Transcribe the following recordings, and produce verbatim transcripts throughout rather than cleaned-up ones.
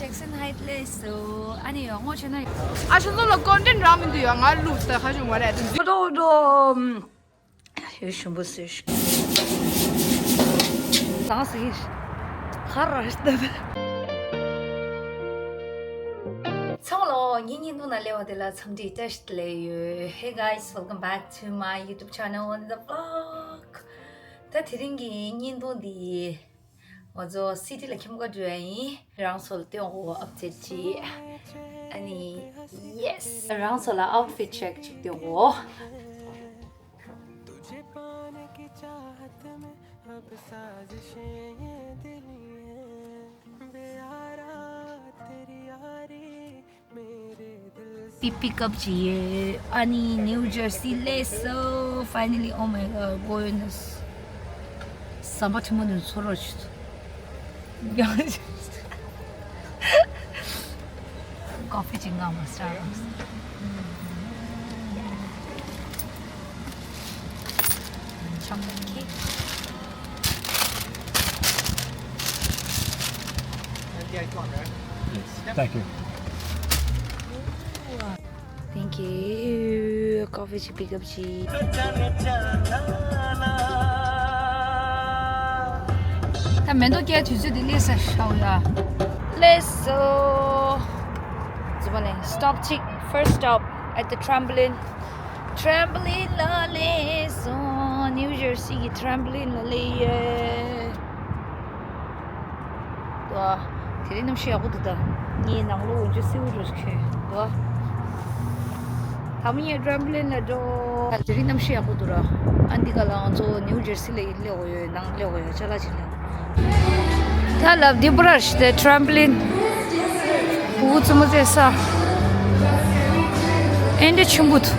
ཇེག་སན་ཧའིཊ་སླེབས་སོང་། ཨ་ནི་ཡོ་ངོ་ཆེ་ན་ཡོ། ཨ་ཤ་ཚོ་ལ་ཀོན་ཊེན་ཊི་རག་མི་འདུག་ཡོ། ང་ལུག་ད་ཁ་ཆུང་མ་རེད་དེ། ཏོ་ཏོ། ཡོ་ཞུམ་པོ་སོས་ཤིག་ཟངས་སི་ཁར་ར་ཤི་ད། ཚང་མ་ལོ་ངའི་བརྙན་ཐུང་ནང་སླེབས་པ་དེ་ལ་འཚམས་འདྲི་བཀྲ་ཤིས་བདེ་ལེགས་ཡོད། Hey guys, welcome back to my YouTube channel and the vlog. ད་དེ་རིང་གི་བརྙན་ཐུང་འདི་ང་ཚོ་སི་ཊི་ལ་ཁྱིམ་ག་འགྲོ་ཡ་ཡིན། རང་ཚོ་ལ་སྟོན་གོ་ཨབ་ཌེཊ་ཅིག་ཨ་ནི་ཡེ་སི། རང་ཚོ་ལ་ཨའུཊ་ཕིཊ་ཅེག་ཅིག་སྟོན་གོ། པི་པིག་ཨབ་བྱས་ཡོད། ཨ་ནི་ནིའུ་ཇར་སི་སླེབས་སོང་། Finally, oh my god, going. ཟམ་པ་ཁྲི་མོ་ནས་ཚོར་བ་བྱུང་། ཀོ་ཕི་ཅིག་མངགས་པ། Starbucks. Chocolate cake. Yes, thank you. Thank you. ཀོ་ཕི་ཅིག་པིག་ཨབ་བྱས། ད་མེ་ཏོག་སྐྱེལ་དུས་ཚོད་འདི་སླེབས་ས་ཤག་ཡ། སླེབས་སོང་། རྫུན་མ་ལན། སི་ཊོབ་གཅིག First stop at the trampoline. Trampoline ལ་སླེབས་སོང་། ནིའུ་ཇར་སི་གི་ཊེམ་པོ་ལིན་ལ་སླེབས་ཡོད། དོ། དེ་རིང་གནམ་གཤིས་ཡག་པོ་འདུག་ད། ངའི་ནང་ལོགས་འོན་ཅུ་སེའུ་འགྲོ་ཞིག་ཁྱོད་དོ། ད་མ་ངའི་ཊེམ་པོ་ལིན་ལ་འགྲོ། དེ་རིང་གནམ་གཤིས་ཡག་པོ་འདུག་ར། ཨ་འདི་ག་ལ་ང་ཚོ་ནིའུ་ཇར་སི་ལ་ཡིན་སླེབས་འོ་ཡོད། ནང་སླེབས་འོ་ཡོད། ཅ་ལག་ཅིག་སླེབས། ད་ལབ་འདི་པུ་ར་ཤི་དེ་ཊེམ་པོ་ལིན། ཕྲུ་གུ་རྩེད་མོ་རྩེ་ས། ཨེ་འདྲ་ཆེན་པོ་འདུག་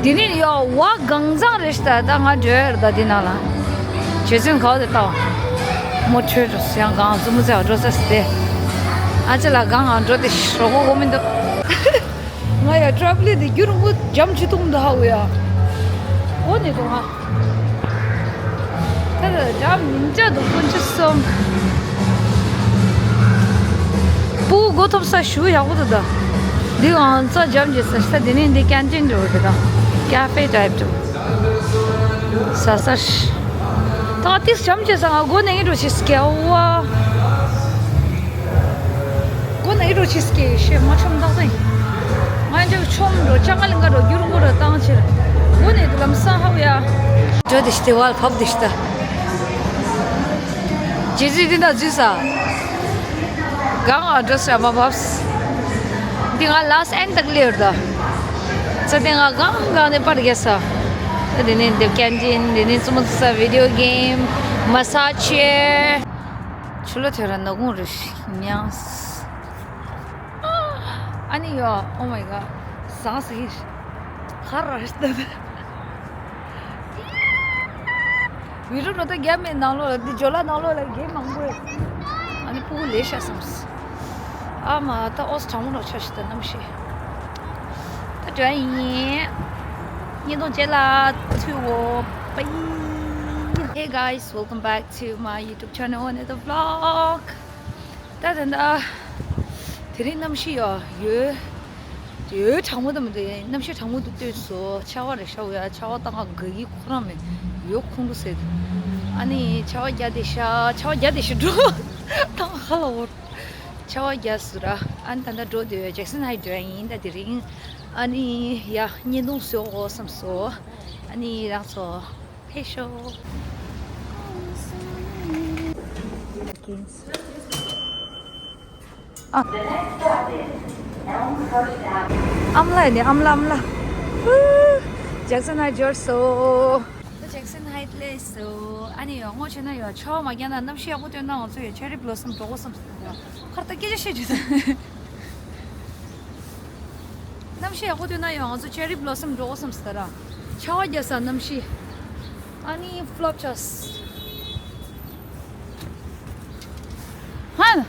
འདི་ནི་ཡོ་བ་གང་ཚང་རེད་ཤི་ད། ད་ང་འགྲོ་ཡ་རེད་ད་འདི་ནང་ལ། རྗེ་བཙུན་ག་བ་དེ་ལྟ་བ། མོ་ཁྲོས་འགྲོ་ཡང་གང་རྩེད་མོ་རྩེ་བ་འགྲོ་ས་སི་དེ། ཨ་ཅེ་ལ་གང་ང་འགྲོ་དེ་ཤི་རོགས་གོ་མི་འདུག་ང་ཡ་ཊེམ་པོ་ལིན་དེ་རྒྱུན་རིང་པོ་འཇམ་ཆུ་འཐུང་འདུག་ཧ་གོ་ཡ། འོ་ནི་འདུག་ང་། ད་ད་འཇམ་ཉིན་ཅག་འདུག་དཀོན་མཆོག་གསུམ། སྤུ་གུ་མགོ་ཐོམ་ས་ཞུ་ཡག་པོ་འདུག་ད། འདི་ང་ཚ་འཇམ་གྱི་ས་ཤི་ད། འདི་ནི་འདི་ཀན་ཊིན་འགྲོ་གི་ད། ཀ་ཧྥེ་ཊའིབ་འགྲོ། ཟ་ས་ཤི། ད་ཏིས་འཇམ་གྱི་ས་ང་མགོ་ནས་འགྲོ་ཆི་སྐྱེ་བ། ཀོ་ན་ཨི་རོ་ཆིས་ཀེ་ཤེ་མ་ཆོམ་ཐག་ཏེ། ང་ཅག་ཆོམ་འགྲོ་ཅང་ང་ལིང་ག་འགྲོ་རྒྱུ་རུ་མགོ་རུ་བཏང་ཕྱིར། འོ་ནས་དུ་ལམ་སང་ཧའུ་ཡ། འགྲོ་དེ་ཤི་དེ་བལ་ཕབ་དེ་ཤི་ད། ཇི་ཟི་དེ་ན་ཟི་ས། གང་ང་འགྲོ་སྲ་མ་ཕབས། འདི་ང་ལ་སི་ཨེན་དག་ལེར་ད། ཚ་དེ་ང་གང་གང་ནས་པར་རྒྱ་ས། དེ་ནས་འདི་ཀན་ཊིན་དེ་ནས་ཙུ་མ་ཙུ་ས་བི་ཌིའོ་གེམ། མ་སཱ་ཇི་ཅེར། ཆུ་ལོ་ཐེ་ར་ནག་ཁུང་རུ་ཤི་མྱངས། ཨ་ནི་ཡོ། Oh my god. ཟངས་སི་ཧི། ཁ་ར་ཤི་ད། བི་རུ་རོ་ད་རྒྱ་མེད་ནང་ལོགས་ལ་འདི་ཇོ་ལ་ནང་ལོགས་ལ་རྒྱ་མང་པོ་ཡོད། ཨ་ནི་ཕྲུ་གུ་ལས་ཤ་སམས། ཨ་མ་ད་ཨོ་སི་གྲང་མོ་རོ་ཆ་ཤི་ད་གནམ་གཤིས། ད་དྲན་ཡིན། ཉིན་དང་རྗེས་ལ་ཐུག་འོ། Bye. Hey guys, welcome back to my YouTube channel and the vlog. ད་ད་ད། དེ་རིང་གནམ་གཤིས་ཡོ་ཡོད། ཡོད་གྲང་མོ་ད་མི་འདུག་གནམ་གཤིས་གྲང་མོ་འདུག་སྟོན་སོ། ཆར་པ་རེ་ཤ་འོ་ཡ། ཆར་པ་ད་ང་དགའ་གི་ཁོ་རང་མེད། ཡོད་ཁོང་ཁྲོ་ཟེར། ཨ་ནི་ཆར་པ་རྒྱག་དེ་ཤ། ཆར་པ་རྒྱག་དེ་ཤ་འགྲོ། ད་ང་ཧ་ལ་འོ། ཆར་པ་རྒྱག་སུ་ར། ཨ་ནི་ད་ད་འགྲོ་དེ་ཇེག་སན་ཧའིཊ་འགྲོ་ཡ་ཡིན་ད་དེ་རིང་། ཨ་ནི་ཡ་བརྙན་ཐུང་བཟོ་འོ་བསམ་སོ། ཨ་ནི་རང་ཚོ། ཕེབས་ཤོག་ཨ། ཨ་མ་ལགས་ནི་ཨ་མ་ལགས་ཨ་མ་ལགས། ཧུ། ཇེག་སན་ཧའིཊ་འབྱོར་སོང་། ད་ཇེག་སན་ཧའིཊ་སླེབས་སོང་། ཨ་ནི་ཡོ་ངོ་ཆེ་ན་ཡོ་ཆར་པ་མ་རྒྱག་ན་གནམ་གཤིས་ཡག་པོ་སྟོན་ན་ང་ཚོ་ཡོ་ཆེ་རི་བྷི་ལོ་སམ་འགྲོ་དགོས་བསམ་སོང་། ཁར་ད་སྐད་ཆ་བཤད་རྒྱུ་ད། གནམ་གཤིས་ཡག་པོ་ཐོན་ན་ཡང་ང་ཚོ་ཆེ་རི་བྷི་ལོ་སམ་འགྲོ་དགོས་བསམ་ཟེར་ར། ཆར་པ་རྒྱག་ས་གནམ་གཤིས། ཨ་ནི་ཕི་ལོབ་ཆགས། ཧན།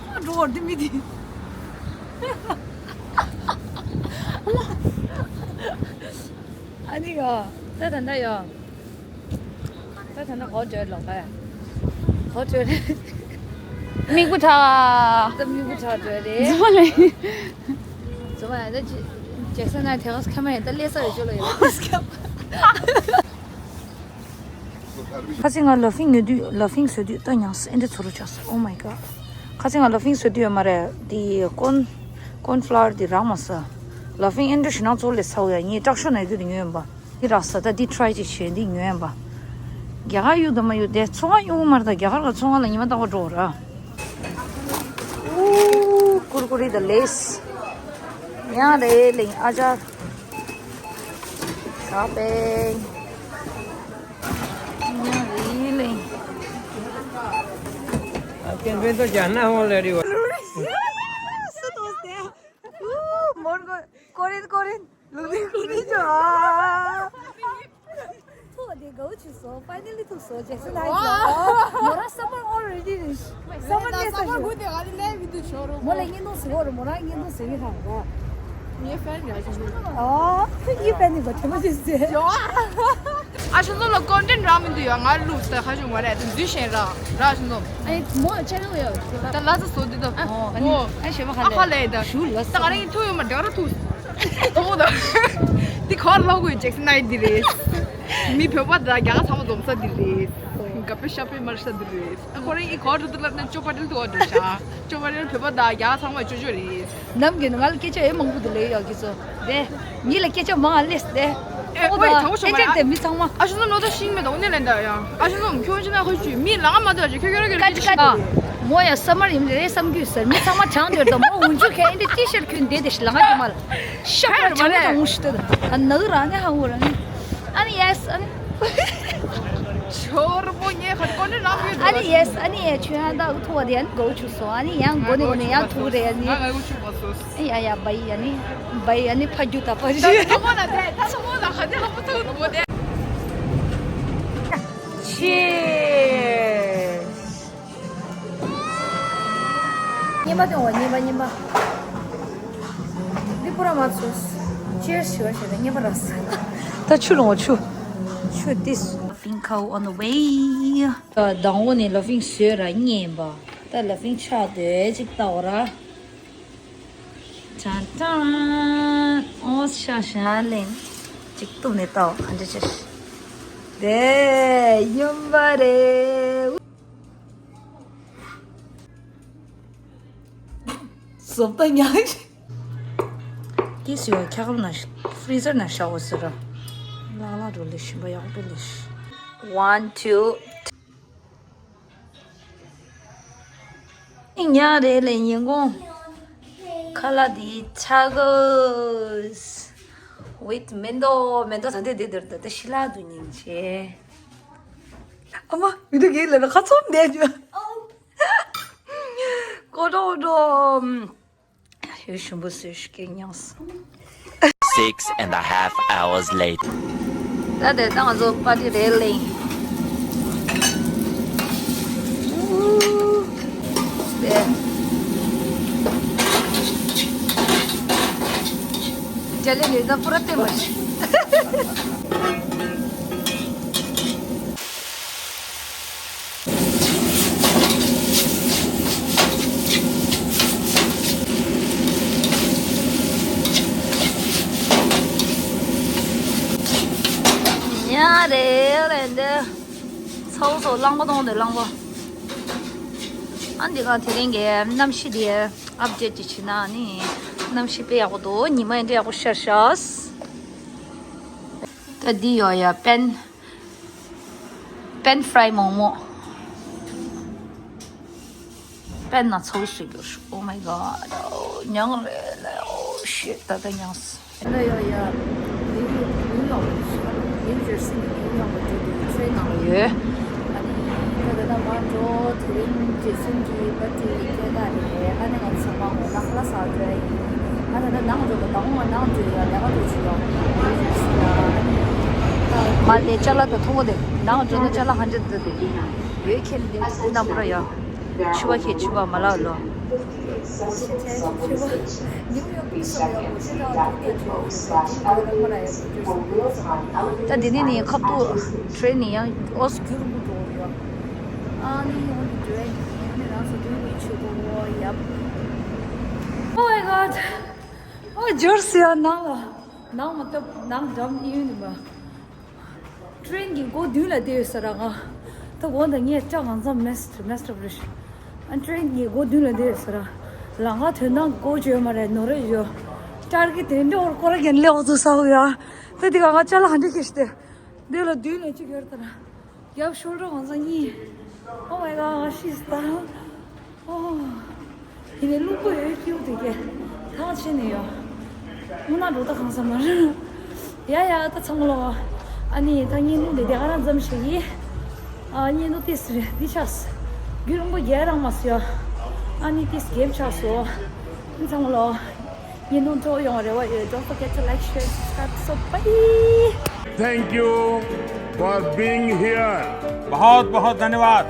ཧ་འགྲོ་བར་འདི་མི་འདི། ཨ་ནི་ཡ། ད་ད་ད་ཡ། ད་ད་ད་གོ་བྲོས་ལོག་པ། གོ་བྲོས། མིག་བུ་ཁྲ། ད་མིག་བུ་ཁྲ་འགྲོ་རེད། ཛོ་ལེ། ཛོ་མ་ད་ཇེ་སན་ན་དེ་ག་ཁ་མ་ཡིན་ད་ལས་ས་རེ་ཅོ་ལ་ཡོད། ཁ་སང་ང་ལ་ཕིང་ཉོ་དུས་ལ་ཕིང་བཟོ་དུས་ད་མྱངས་ཨེ་འདྲ་ཚོ་རུ་ཆགས་སོང་། Oh my god། ཁ་སང་ང་ལ་ཕིང་བཟོ་དུས་ཡོད་མ་རེད། དེ་ཀོན་ཀོན་ཕླ་ཝར་དེ་རག་མ་སོང་། ལ་ཕིང་ཨེ་འདྲ་ཞིག་ནང་ཚོ་ལས་ཚ་བོ་ཡ་ངས་སྐྲག་ཤོར་ན་ཡོད་དུས་ཉོས་ཡིན་པ། འདི་རག་ས་ད་འདི་ཊི་རའི་ཅིག་བྱས་འདི་ཉོས་ཡིན་པ། རྒྱ་གར་གཡུག་དང་མ་གཡུག་དེ་ཚོང་ཁང་གཡུག་མ་རེད་ད། རྒྱ་གར་ལ་ཚོང་ཁང་ལ་ཉི་མ་རྟག་པར་འགྲོ་ར། ཨུ། ཀུར་ཀུ་རེ་དང་ལེ་སི། ཡང་རེད་ལེ་ཨ་ཅག་ཤོ་པིང་། ཡང་རེད་ལེ། ཨ་ཀེན་བེན་ཏོ་ཇ་ན་ཧོ་ལེ་རི་ཝ། མོར་གོ་ཀོ་རིན་ཀོ་རིན། ལུག་རིན་ཀོ་རིན་ཇོ། ཐུག་དེ་གའུ་ཆུ་སོ། Finally ཐུག་སོ། ཇེ་སན་ཨའི་ཇོ། མོ་ར་summer already རེད། Summer ལས་ས་ཞོ། མོ་ལ་བརྙན་ཐུང་ཟེར་བོ་རེད། མོ་ར་བརྙན་ཐུང་ཟེར་གི་ཧ་གོ། ངའི་ཕན་རེད། ཨོ། ངའི་ཕན་ནི་གོ་ཐེ་མོ་ཅི་ཟེར། ཨ་ཤ་ཚོ་ལ་ཀོན་ཊེན་རག་མི་འདུག་ཡ། ང་ལུག་ད་ཁ་ཤུ་མ་རེད། དེ་འཛུལ་ཞེན་ར་ར་ཤ་ཚོ། ཨེ་མོ་ཅ་ནལ་ཡོད། ད་ལ་ཚ་བཟོ་འདི་ད། ཨོ་ཨ་ནི་ཨ་ཞེ་བ་ཁ་ལེ། ཨ་ཁ་ལེ་ད། ཞུ་ལ་ད་ང་རང་གི་ཐུག་ཡོད་མ་རྒྱ་ར་ཐུག་ཐུག་ད། འདི་གོར་ལོག་གོ་ཇེ་སན་ཨའི་འདི་རེད། མི་བོད་པ་ད་རྒྱ་གར་ཚང་མ་འཛོམས་ས་འདི་རེད། ག་པེ་ཤ་པེ་མར་ས་འདི་རེད། ཨ་ཁོ་རང་གི་གོར་ཐུག་ལབ་ན་ཅོ་པ་ཏེལ་ཐུག་འགྲོ་ཤག་ཅོ་པ་ཏེལ་བོད་པ་ད་རྒྱ་གར་ཚང་མ་ཅོ་ཅོ་རེད། ནམ་རྒྱུན་ང་ལ་སྐད་ཆ་ཨེ་མང་པོ་འདུག་ལེ་ཡག་གི་ཚོ། དེ། ཉིད་ལ་སྐད་ཆ་མང་ང་ལེས་ཏེ། ཨེ་ཨོ་ཨོའི་ད་ཐོག་ཤོ་ཨེ་མ་ཅག་ར། དེ་མི་ཚང་མ། ཨ་ཤུ་ནོ་ནོ་ད་ཤིང་མེད་ད་འོ་ནས་ལེན་ད་ཡ། ཨ་ཤུ་ནོ་ཁྱོད་ཅི་ན་ཁོ་ཅུ་མི་ལ་ང་མ་དོ་ཅི་ཁྱོད་ཁྱོད་ར་ཀ་ཅི་ཀ་ཅི། མོ་ཡ་སམ་མར་ཡིན་རེད་བསམ་རྒྱུ་ཟེར། མི་ཚང་མ་གྲང་འདོད་ད། མོ་འུན་ཆུ་ཁ་ཨེ་འདི་ཊི་ཤར་ཁྱོད་འདི་དེ་ཤི་ལ་ང་ཅི་མ་ལ། ཤ་ཁ་ཆང་ཆང་འུ་ཤི་ཏོ་ད། ཨ་ནག་ར་ནི་ཧ་འུ་ར་ནི། ཨ་ནི་ཡེས་ཨ་ནི། ཆོར་པོ་ངས་ཁ་ཀོ་ནི་ལམ་ཡོད། ཨ་ནི་ཡེས་ཨ་ནི་ཡེ་ཆོས་ཨ་ད་འུ་ཐོ་བ་དེ་ཨ་ནི་གོ་ཆུ་སོ། ཨ་ནི་ཡང་གོ་ནི་གོ་ནི་ཡང་ཐུག་རེད་ཨ་ནི། ང་ང་འུ་ཆུ་མ་སོ། ཡ་ཡ་བའི་ཡ་ནི། བའི་ཡ་ནི་ཕ་རྒྱུ་ད་ཕ་རྒྱུ། ད་ཚོ་མོ་ལ་དེ་ད་ཚོ་མོ་ལ་ཁ་དེ་ལ་མོ་ཐུག་ནི་མོ་དེ། Cheers། གཉིས་པ་དེ་འོ་གཉིས་པ་གཉིས་པ། འདི་པུ་ར་མ་ཚོས། Cheers ཞུ་བ་བྱས་ན་གཉིས་པ་ར་ས། ད་ཆུ་རུང་བ་ཆུ། ཆུ་this། Laughing cow on the way། ད་དང་པོ་ནས་ལ་ཕིང་བཟོས་ར་རྙེད་པ། ད་ལ་ཕིང་ཆགས་སྡོད་ཅིག་ལྟ་བ་ར། ཅང་ཅང་། ཨོ་ཤ་ཤ་ལེན། ཅིག་གཏུབ་ནས་ལྟ་བ་ག་འདྲ་ཆགས་ཤི། དེ་ཡིན་པ་རེད། བཟོ་ལྟ་ཉག་ཤི། དེ་སི་ཡོ་ཁྱ་ཁམ་ན་ཕི་རི་ཛར་ན་ཤ་བོ་ཟེར་ར། ལག་ལག་འགྲོ་ལེ་ཤི་འབའ་ཡག་པོ་ལེ་ཤི། One, two། ཉ་རེ་ལེ་ཉིན་གུང་། ཁ་ལག་འདི་ཆག་གོ། With མེ་ཏོག་མེ་ཏོག་ད་འདི་འདི་འདིར་ད་ད་ཤི་ལ་དུ་ཉིན་ཆེ། ཨ་མ་མི་འདུག་གི་ལ་ལ་ཁ་ཚོམ་འདས་རྒྱུ། ཀོ་ཀྲོ་ཀྲོ། ཡོད་ཞུམ་པོ་བཟོས་ཤིག་གི་ཉངས། Six and a half hours later. ད་དེ་ད་ང་ཚོ་པར་ཊི་རེད་ལེ། དེ། རྒྱ་ལེ་ནས་ད་པུ་ར་ཏེ་མ་ཤི། ཡ་རེད་རེད་འདི། ཚ་བོ་ཚོ་གླང་པོ་གཏོང་དེ་གླང་པོ། ཨ་འདི་ག་དེ་རིང་གི་གནམ་གཤིས་དེ་ཨབ་ཌེཊ་ཅིག་བྱེད་ན་ནི། གནམ་གཤིས་དཔེ་ཡག་པོ་འདུག་ཉི་མ་ཡང་དཔེ་ཡག་པོ་ཤར་ཤག་ད་འདི་ཡོད་ཡ་པན། པན་ཕ་རའི་མོག་མོག་པན་ན་ཚོགས་སུ་གྱུར། Oh my god. མྱང་རེད་ལ། Oh shit. ད་ལྟ་མྱངས། ད་ཡོད་ཡ། ནིའུ་ཡོག་ནིའུ་ཡོག་ནིའུ་ཇར་སི་ནས་ནིའུ་ཡོག་ལ་འགྲོ་དུས་ཊེན་ནང་ལ་ཡོད། ཨ་ནི་ད་ད་ལྟ་ང་འགྲོ་དེ་རིང་ཇེ་སན་གྱི་བར་ཐི་ཌེ་སྐད་གྲགས་རེད། ཨ་ནི་ང་ཚོ་ཚང་མ་ངོ་ན་ཁ་ལག་ཟ་འགྲོ་ཡ་ཡིན། ཨ་ད་ད་ནང་འགྲོ་གི་ད་ངོ་ནང་འགྲོ་ཡ་ལས་ཀ་འགྲོ་ཆུ་ཡོང་། ང་ལས་ཅ་ལག་ད་ཐུང་བོ་དེ་ནང་འགྲོ་ན་ཅ་ལག་ཧ་འཇེད་དུ་དེ་ཡོད་ཁྱེད་འདི་ནམ་པར་ཡོད། ཆུ་བ་ཁྱེད་ཆུ་བ་མ་ལག་ལོ། ད་འདི་ནས་ནི་ཁབ་ཏུ་ཊེན་ནི་ཡང་ཨོ་སི་རྒྱུ་རུ་འགྲོ་ཡོད། ཨ་ནི་ཡོང་གི་འགྲོ་ཡ་ཡིན། ཨ་ནི་རང་ཚོ་དུས་ནི་ Oh my god. Oh, འབྱོར་སོང་ཡ། ནང་ལ། ནང་མ་བཏབ། ནང་འགྲམ་ཨི་ཡོད་ནི་མ། ཊེན་གྱི་སྒོ་མདུན་ལ་བསྡད་ཡོད་ས་ར་ང་། ད་དགོང་དག་ངས་སྐྲ་གང་འཚམ་མེད་མེད་འགྲོ་རེད། ཨ། ཊེན་གྱི་སྒོ་མདུན་ལ་བསྡད་ཡོད་ས་ར། ལམ་ཁ་དོན་དག་སྒོ་བརྗོད་མ་རེད། ནོར་རེ་ཡོད། སྐྲ་གི་དེ་འདྲ་འོར་སྐོར་རྒྱན་ལེ་འོག་ཏུ་ས་འོ་ཡ། ད་དེ་ག་ང་ཅ་ལག་ཧ་འདྲ་ཁེ་ཤི་དེ། འདི་ལ་མདུན་ལ་གཅིག་ཡོད་ད་ར། རྒྱབ་ཤོལ་ཌར་གང་ཚང་གཉིས། Oh my god, she's down. Oh. དེ་ནས་རླུང་པོ་ཡོད་ཀྱིའུ་དེ་གས། ཐང་ཆད་ནས་ཡོད། དངོས་གནས་འགྲོ་ད་གང་ས་མ་རེད། ཡ་ཡ། ད་ཚང་མ་ལོ། ཨ་ནི་ད་བརྙན་ཐུང་དེ་དེ་ག་རང་མཚམས་བཞག་གི། ཨ། བརྙན་ཐུང་ཏིས་རེད་འདི་ཆགས། རྒྱུན་རིང་པོ་རྒྱལ་རང་མ་སོ་ཡ། ཨ་ནི་ཏིས་རྒྱལ་ཆགས་སོ། ཨ་ནི་ཚང་མ་ལོ། བརྙན་ཐུང་ཐོག་ཡོང་བ་རེ་བ་ཡོད། Don't forget to like, share, subscribe. So bye. Thank you for being here. बहुत बहुत धन्यवाद।